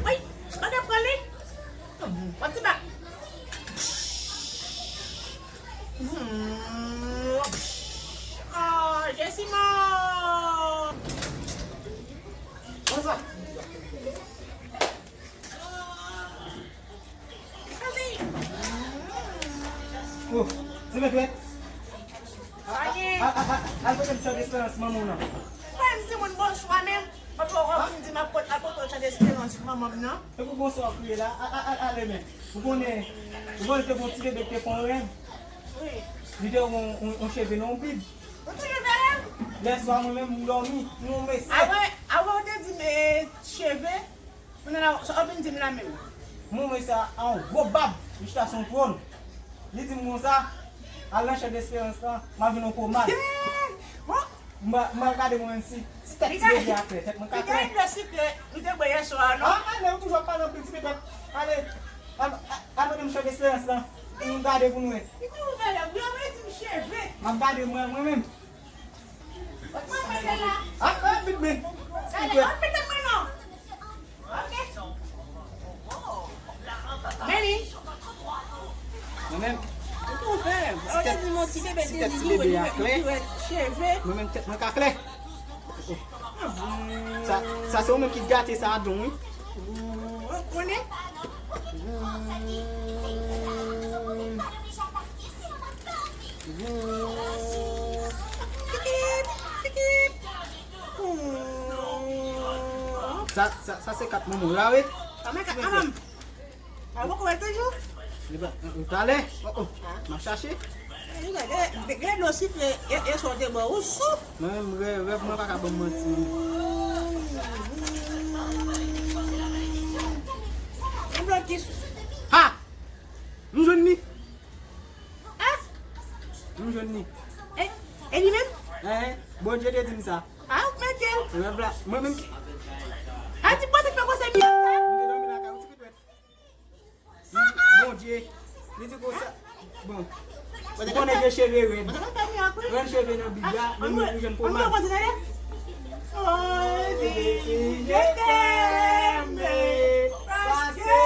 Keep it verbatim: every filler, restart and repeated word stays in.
Woy, pa gen pran li. Yon ti bak. Hmm. Oh, Jesimo. Bonswa. Oh, se mèt wè. A, a, a, a, al pote m chan desperans manman w nan. Mwen, m di moun bonswa menm. Papa, w ap vin di m ap pot-, al pote w chan desperans manman m nan. E pou bonswa w kriye la? A, a, a, ale men. Ou konnen, ou konnen te gon ti bebe ki te fè yon rèv. Wi. Li te wè yon, yon, yon cheve nan yon bib. Yon ti cheve rèv? Lè swa mwen menm, m dòmi, m wè yon mesye. Avan, avan w te di m, e, cheve, kounye a la, sa w ap vin di m la menm? M wè yon mesye a yon gwo bab, li chita sou yon twòn. Li di m konsa, al nan chan desperans lan, m ap vin yon pomal. Bon, M a, m a gade mwen menm si, si tèt ti bebe a klè, tèt mwen ka klè. Li gen dlo sikre nou te bwè yè swa a, non? A, ale, ou toujou ap pale anpil, ti petèt. Ale, al, al, al mete m chan desperans lan. Nou gade pou nou wè. Li te ouvè lè, ou anvoye di m cheve. M ap gade mwen, mwen menm. Mwen mete la. A, a, vit men. Ti petèt. Gade, mwen mete mwen non. Meli. Mwen menm, ou tou fè. Ou te di m yon ti bebe te di li wè, li wè, li wè cheve. Mwen menm tèt mwen ka klè. Sa, sa se ou menm ki gate sa a don wi. Ou konnen? Sa, sa, sa se kat manman w la, wi. A, men kat manman m. A, ou poko wè l toujou? Li pa, ou talè. Oh, oh. M ap chache. Gen, gen, gen dlo sikre, e, e sa w te bwè, ou sou. Mwen menm, rè-, rèv mwen pa ka ban m manti. Yon blòkis. Ha! M jwenn li. Ah! M jwenn li. E, e li menm? Enhen, Bondye te di m sa. Ah, ou mete l. Rèv la, mwen menm ki. Ah, ti pwosèd pa pwosèd li. M te dòmi lakay ou ti petwèt. Li di, Bondye, li di konsa. Bon. Ou konnen gen cheve rèd. Rèd cheve nan Bib la, menm jan pou mal. Oh, baby, je t'aime, parce que